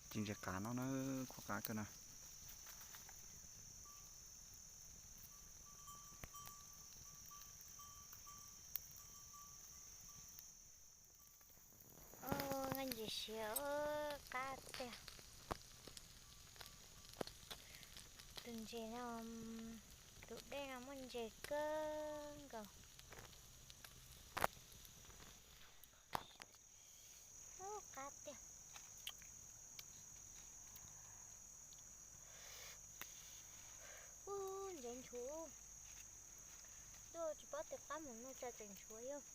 Tsis ntses qab no na, qhuav qab kawg na. Ntses siav qab tiag. Tus ntses no, tus dej no muaj ntses kawg nkaus. Qab tiag. Ub, ntses nchuav. Tuaj tsis paub tias qab mus no cas tseem nchuav yog.